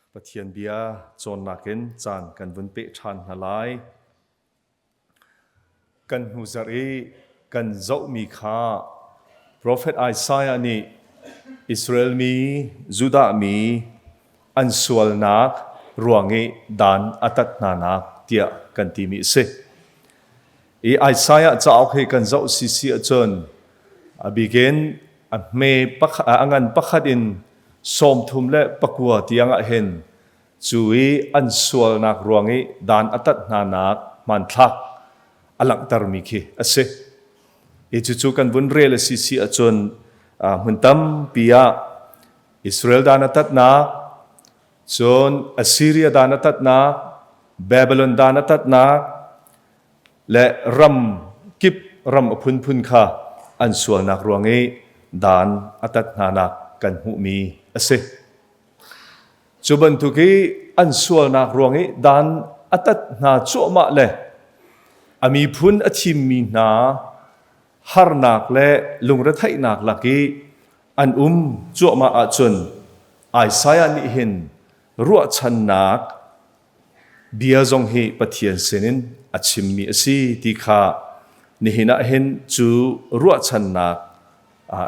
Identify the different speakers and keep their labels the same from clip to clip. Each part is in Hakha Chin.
Speaker 1: Pathian bia cawnnak in caan kan vun peh ṭhan hna lai. Kan hnu zarh i kan zohmi kha Profet Isaiah nih Israel mi, Judah mi an sualnak ruang i dan a tat hnanak tiah kan timi a si. I Isaiah cauk hi kan zoh sisi ahcun a bikin a hme pakhat, a ngan pakhat in 39 tiang ah hin cu i an sualnak ruang i dan a tat hnanak hmanthlak a langhtermi khi a si. I cucu kan vun rel a si si ahcun hmun tampi ah Israel dan a tatnak, cun Assyria dan a tatnak, Babylon dan a tatnak, le ram kip ram a phunphun kha an sualnak ruang i dan a tat hnanak kan hmuhmi a si. Cu bantuk i an sualnak ruang i dan a tat hna cuahmah le a miphun a thimmi hna harnak le lungretheihnak lak i an um cuahmah ahcun Isaiah nih hin ruahchannak bia zong hi Pathian sinin a chimmi a si ti kha nihin ah hin cu ruahchannak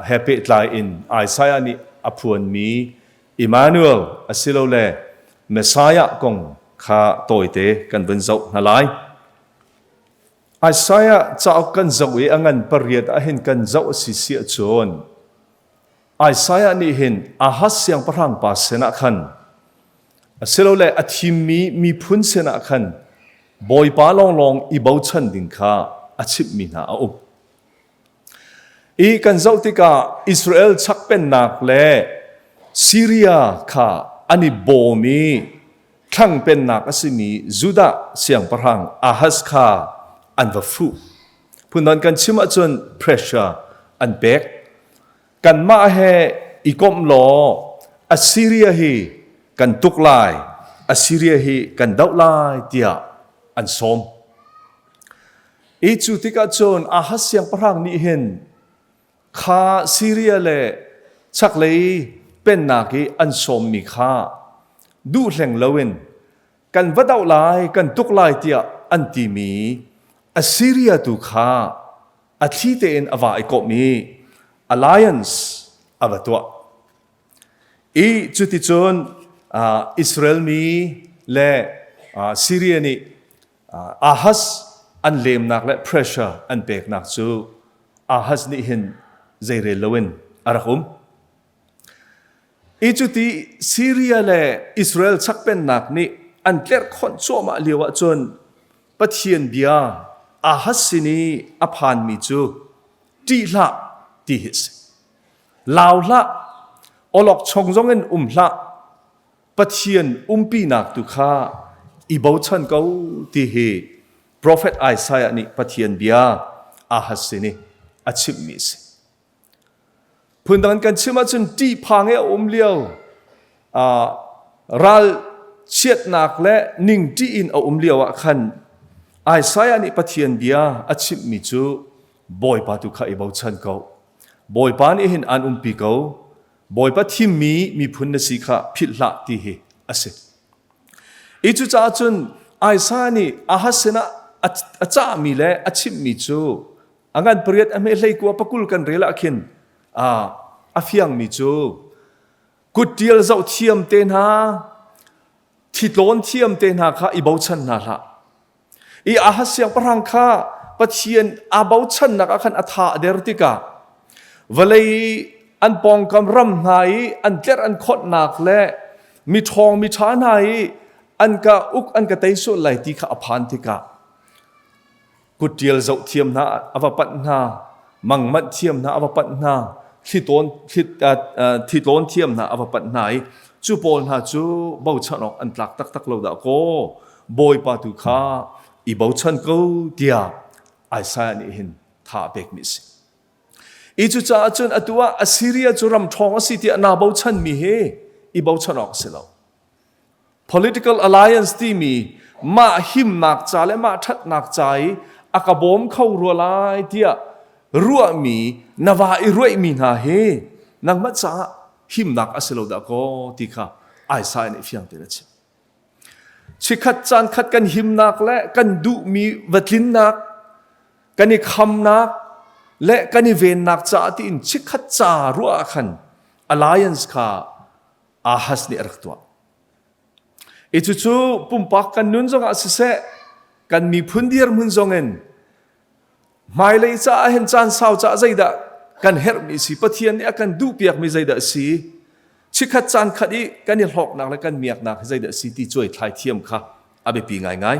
Speaker 1: he pehtlai in Isaiah nih a phuanmi Immanuel asilole Messiah kong kha tawite kan vun zoh hna lai. Isaiah cauk kan zoh i a ngan pariat ah hin kan zoh a si si ahcun Isaiah nih hin Ahaz siangpahrang pa sinah khan asilole a thimmi miphun sinah khan Bawipa lawnglawng i bochan ding kha a chimhmi hna a um. I kan zoh tikah Israel chak pennak le Syria kha an i bawm i thlang pennak a simi Judah siangpahrang Ahaz kha an va fuh. Phundang kan chim ahcun pressure an pek. Kanmah he i komh law Assyria hi kan tuk lai, Assyria hi kan doh lai tiah an sawm. I cu tikah cun Ahaz siangpahrang nih hin kha Syria le chaklei pennak i an sawmmi kha duh hleng loin kan va doh lai, kan tuk lai tiah an timi Assyria tu kha a thli tein a va i kawmh i alliance a va tuah. I cuticun Israel mi le Syria nih Ahaz an lemnak le pressure an peknak cu Ahaz nih hin zeirel loin a rak um. I cuti Syria le Israel chakpennak nih an tlerhkhonh cuahmah lio ahcun Pathian bia Ahaz sin i a phanmi cu ṭih hlah ti hi a si. Lau hlah, awlokchong zong in um hlah, Pathian umpinak tu kha i bochan ko ti hi profet Isaiah nih Pathian bia Ahaz sin i a chimhmi a si. Phundang kan chim ahcun ṭihphang i a um lio ral chiatnak le ningṭih in a um lio ah khan Isaiah nih Pathian bia a chimhmi cu Bawipa tu kha i bochan ko. Bawipa nih hin aan umpi ko. Bawipa thimmi miphun na si kha philh hlah ti hi a si. I cucaah cun Isaiah nih Ahaz sinah a cahmi le a chimhmi cu A ngan pariat a hme hlei kua pakul kan rel ah khin a fiangmi cu kuttial zoh thiam te hna thitlawn thiam te hna kha i bochan hna hlah. I Ahaz siangpahrang kha Pathian aa bochannak ah khan a tha a der tikah vawlei an pawngkam ram hna i an tlerh an khonhnak le miṭhawng miṭha hna i an ka uk an ka tei sual lai ti kha a phan tikah kutṭial zoh thiam hna a va panh hna mangmanh thiam hna a va panh hna thlitawn thitlawn thiam hna a va panh hna i cu pawl hna cu bochan awk an tlak taktak lo dah kaw bawipa tu kha i bochan ko tiah Isaiah nih hin tha a pekmi a si. I cucaah cun atu ah Assyria cu ram ṭhawng a si tiah naa bochanmi hi i bochan awk a si lo. Political alliance timi mah himnak ca le mah ṭhatnak ca i a ka bawm kho rua lai tiah ruahmi na va i ruaihmi hna hi nangmah caah himnak a si lo dah kaw ti kha. Isaiah nih fiang tein a chim. Chikhat caan khat kan himnak le kan duhmi va tlinnak, kan i khamnak le kan i vennak caah tiin chikhat ca ruah ah khan alliance kha Ahaz nih a rak tuah. I cucu pumpak kan nun zongah siseh, kan miphun dirhmun zongin hmailei caah hin caan sau caah zeidah kan herhmi si, Pathian nih a kan duhpiakmi zeidah a si, chikkhat caan khat i kan i hlawknak le kan miaknak hi zeidah a si ti cuai thlai thiam kha a biapi ngaingai.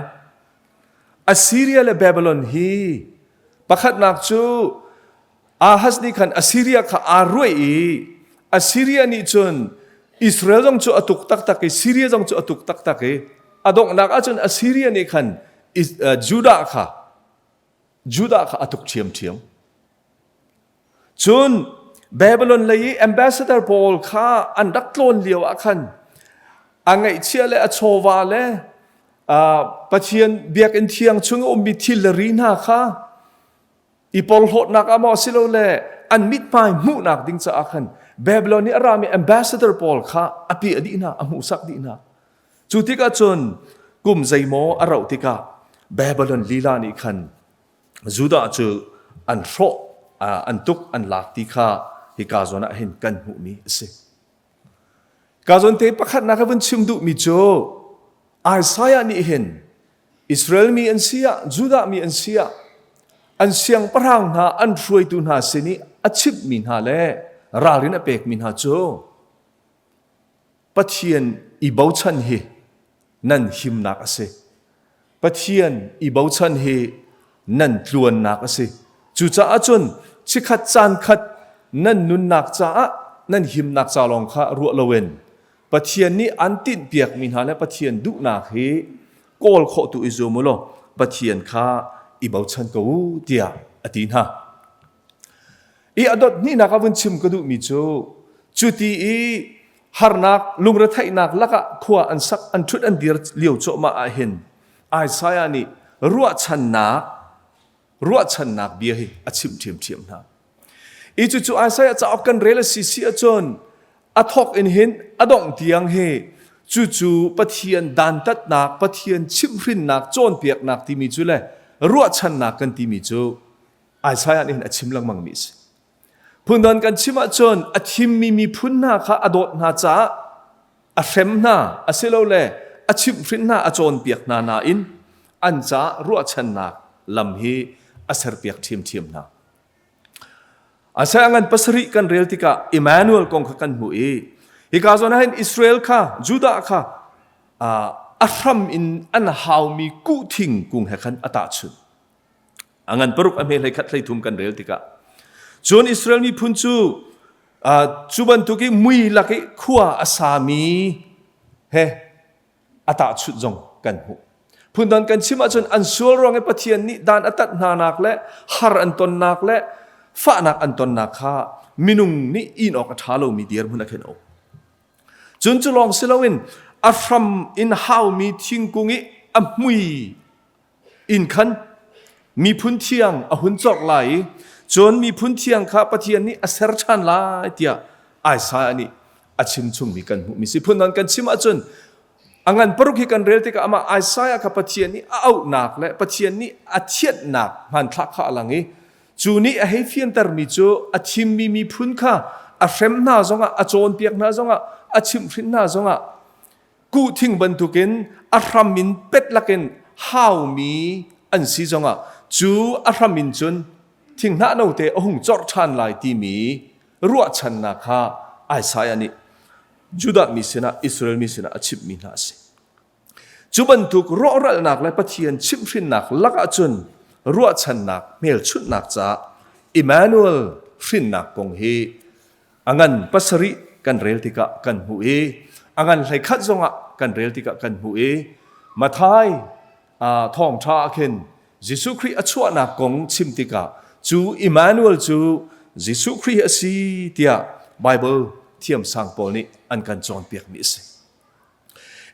Speaker 1: Assyria le Babylon hi pakhatnak cu Ahaz nih khan Assyria kha aa ruaih i Assyria nih cun Israel zong cu a tuk taktak i Syria zong cu a tuk taktak i a donghnak ahcun Assyria nih khan Judah kha Judah kha a tuk ṭhiamṭhiam. Cun Babylon lei i ambassador pawl kha an rak tlawn lio ah khan a ngaihchia le a chawva le Pathian biakinn thiang chung a ummi thil le ri hna kha i porhlawtnak ah maw silole an mithmai hmuhnak ding caah khan Babylon i a rami ambassador pawl kha a piah dih hna, a hmuhsak dih hna. Cu tikah cun kum zeimaw a rauh tikah Babylon lila nih khan Judah cu an hrawh, an tuk, an lak ti kha hika zawn ah hin kan hmuhmi a si. Ka zawn te pakhatnak ka vun chim duhmi cu Isaiah nih hin Israel mi an si ah, Judah mi an si ah, an siangpahrang hna, an hruaitu hna sin i a chimhmi hna le ralrin a pekmi hna cu Pathian i bochan hi nan himnak a si. Pathian i bochan hi nan tluannak a si. Cucaah cun chikkhat caan khat nan nunnak caah nan himnak ca lawng kha ruah loin Pathian nih an tinhpiakmi hna le Pathian duhnak hi kawl khawh tu i zum u law Pathian kha i bochan ko u tiah a ti hna. I a dot hnihnak a vun chim ka duhmi cu cuti i harnak lungretheihnak lakah khua an sak an ṭhut an dir lio cuahmah ah hin Isaiah nih ruahchannak ruahchannak bia hi a chimh ṭhiamṭhiam hna. I cucu Isaiah cauk kan rel a si si ahcun a thawk in hin a dongh tiang hi cucu Pathian dantatnak, Pathian chimhhrinnak, cawnpiaknak timi cu le ruahchannak kan timi cu Isaiah nih hin a chim lengmang mi a si. Phundon kan chim ahcun a thimmi miphun hna kha a dawt hna caah a hrem hna asilole a chimhhrin hna a cawnpiak hna nain an caah ruahchannak lam hi a serpiak ṭhiamṭhiam hna. Isaiah ngan pasarih kan rel tikah Emmanuel kong kha kan hmuh i hika zawn ah hin Israel kha Judah kha a hram in an haumi kuhthing kung he khan a tahchunh. A ngan paruk a hme hlei khat hlei thum kan rel tikah cun Israel miphun cu cu bantuk i mui lak i khua a sami he a tahchunh zong kan hmuh. Phundang kan chim ahcun an sual ruang i Pathian nih dan a tat hnanak le har an tonnak le fahnak an tonnak kha minung nih in awk a ṭha lomi dirhmun a khin a um. Cun cu lawng si loin a hram in haumi thingkung i a hmui in khan miphun thiang a hun cawk lai i cun miphun thiang kha Pathian nih a ser ṭhan lai tiah Isaiah nih a chim chungmi kan hmuhmi si. Phundang kan chim ahcun a ngan paruk hi kan rel tikah amah Isaiah kha Pathian nih a auhnak le Pathian nih a thianhnak hmanthlak kha a lang i cu nih a hei fiantermi cu a thimmi miphun kha a hrem hna zongah a cawnpiak hna zongah a chimhhrin hna zongah kuhthing bantukin a hram in pet lakin haumi an si zongah cu a hram in cun thinghnah note a hung corh ṭhan lai timi ruahchannak kha Isaiah nih Judah mi sinah Israel mi sinah a chimhmi hna a si. Cu bantuk rawhralnak le Pathian chimhhrinnak lakah cun ruahchannak hmelchunhnak caah Emmanuel hrinnak kong hi a ngan pasarih kan rel tikah kan hmuh i a ngan 11 zongah kan rel tikah kan hmuh i Mathai thawngṭha ah khin Jesuh Khrih a chuahnak kong chim tikah cu Emmanuel cu Jesuh Khrih a si tiah Bible thiamsang pawl nih an kan cawnpiakmi a si.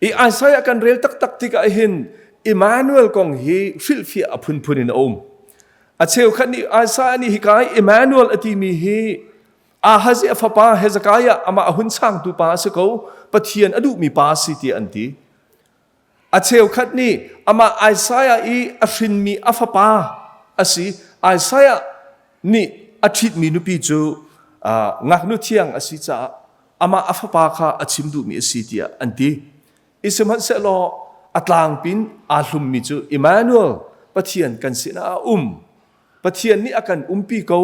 Speaker 1: I Isaiah kan rel taktak tikah hin Emmanuel kong hi hrilhfiah a phunphun in a um. A cheukhat nih Isaiah nih hika i Emmanuel a timi hi Ahaz i a fapa Hezekiah amah a hun changtu pa a si ko, Pathian a duhmi pa a si tiah an ti. A cheukhat nih amah Isaiah i a hrinmi a fapa a si. Isaiah nih a ṭhitmi nupi cu ngaknu thiang a si caah amah a fapa kha a chim duhmi a si tiah an ti. I sihmanhsehlaw a tlangpin aa hlummi cu Emmanuel Pathian kan sinah a um. Pathian nih a kan umpi ko.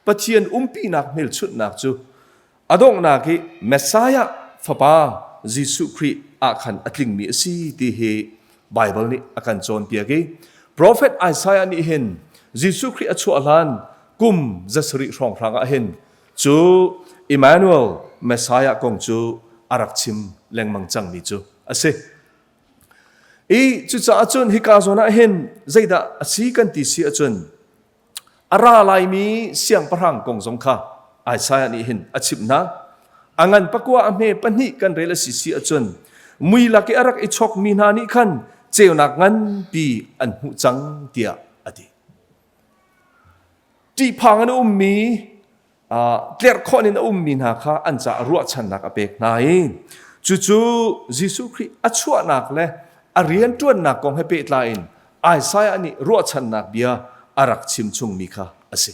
Speaker 1: Pathian umpinak hmelchunhnak cu a donghnak i Messiah fapa Jesuh Khrih ah khan a tlingmi a si ti hi Baibal nih a kan cawnpiak i Profet Isaiah nih hin Jesuh Khrih a chuah hlan kum zasarih hrawnghrang ah hin cu Emmanuel Messiah kong cu a rak chim lengmang cangmi cu a si. I cucaah cun hika zawn ah hin zeidah a si kan ti si ahcun a ra laimi siangpahrang kong zong kha Isaiah nih hin a chimh hna. A ngan pakua a hme pahnih kan rel a si si ahcun mui lak i a rak i chokmi hna nih khan ceunak nganpi an hmuh cang tiah a ti. Ṭihphang in a ummi tlerhkhawh in a ummi hna kha an caah ruahchannak a pek hna i cucu Jesuh Khrih a chuahnak le a rianṭuannak kong he pehtlai in Isaiah nih ruahchannak bia a rak chim chungmi kha a si.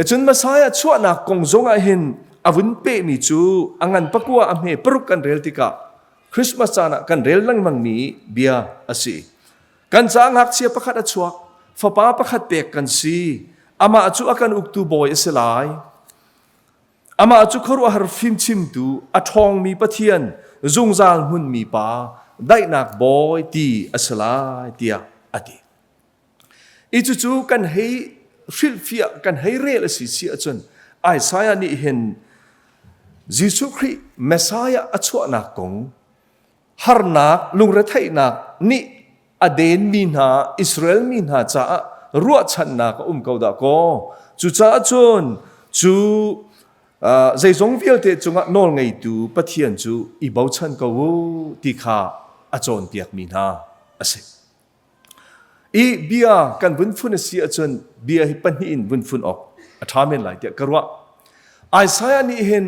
Speaker 1: Cun Messiah chuahnak kong zong ah hin a vun pehmi cu a ngan pakua a hme paruk kan rel tikah Christmas caan ah kan rel lengmangmi bia a si. Kan caah ngakchia pakhat a chuak, fapa pakhat pek kan si. Amah cu a kan uktu bawi a si lai. Amah cu khuaruahhar fimchimtu, a ṭhawngmi Pathian, zungzal hmunmi Pa, daihnak bawi ti a si lai tiah a ti. I cucu kan hei hrilhfiah, kan hei rel a si si ahcun Isaiah nih hin Jesuh Khrih Messiah a chuahnak kong harnak lungretheihnak nih a denmi hna Israel mi hna caah ruahchannak a um ko dah kaw cucaah cun cu zeizong vialte cungah nawlngeitu Pathian cu i bochan ko u ti kha a cawnpiakmi hna a si. I bia kan vun fun a si ahcun bia hi pahnih in vun fun awk a ṭha men lai tiah ka ruah. Isaiah nih hin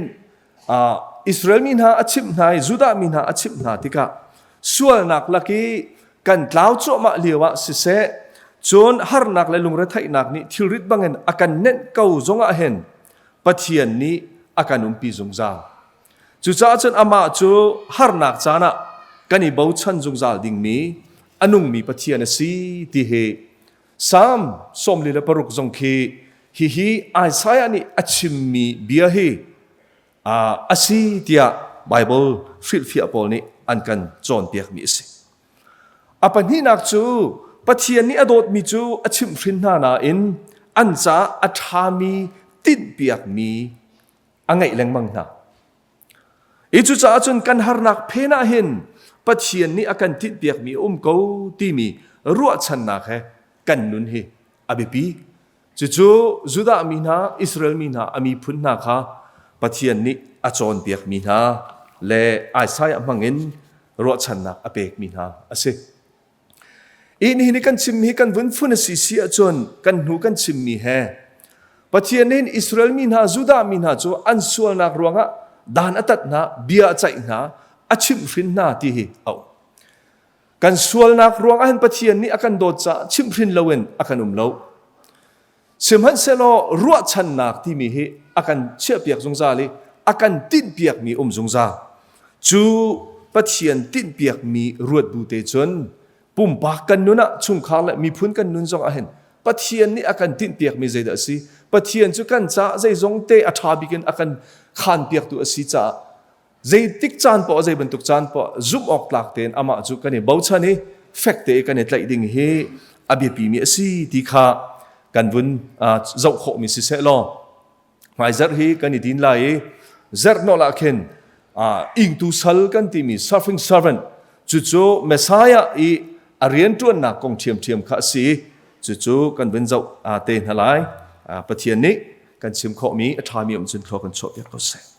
Speaker 1: Israel mi hna a chimh hna i Judah mi hna a chimh hna tikah sualnak lak i kan tlau cuahmah lio ah siseh cun harnak le lungretheihnak nih thilrit bangin a kan nenh ko zongah hin Pathian nih a kan umpi zungzal. Cucaah cun amah cu harnak caan ah kan i bochan zungzal dingmi a nungmi Pathian a si ti hi Salm 46 zong khi hihi Isaiah nih a chimmi bia hi a si tiah Baibal hrilhfiah pawl nih an kan cawnpiakmi a si. A pahnihnak cu Pathian nih a dawtmi cu a chimhhrin hna nain an caah a ṭhami tinhpiakmi a ngeih lengmang hna. I cucaah cun kan harnak phen ah hin Pathian nih a kan tinhpiakmi a um ko timi ruahchannak he kan nun hi a biapi. Cucu Judah mi hna, Israel mi hna, a miphun hna kha Pathian nih a cawnpiakmi hna le Isaiah hmangin ruahchannak a pekmi hna a si. I nihin i kan chimmi hi kan vun fun a si si ahcun kan hnu kan chimmi he Pathian nih Israel mi hna, Judah mi hna cu an sualnak ruangah dan a tat hna, bia a ceih hna, a chimhhrin hna ti hi a um. Kan sualnak ruangah hin Pathian nih a kan dawt caah chimhhrin loin a kan um lo. Sihmanhsehlaw ruahchannak timi hi a kan chiahpiak zungzal i a kan tinhpiakmi um zungzal. Cu Pathian tinhpiakmi ruat bu te cun pumpak kan nun ah chungkhar le miphun kan nun zong ah hin Pathian nih a kan tinhpiakmi zeidah a si? Pathian cu kan caah zeizong te a ṭha bik in a kan khaanpiaktu a si caah Zeitik caan poah zei bantuk caan poah zumh awk tlak tein amah cu kan i bochan i fek te kan i tlaih ding hi a biapimi a si ti kha kan vun zoh khawhmi si seh law hmaizarh hi kan i din lai i zerh nawl ah khin ingtu sal kan timi suffering servant cucu Messiah i a rianṭuannak kong ṭhiamṭhiam kha a si cucu kan vun zoh te hna lai Pathian nih kan chim khawhmi a ṭhami um cun thlua kan chuahpiak ko seh.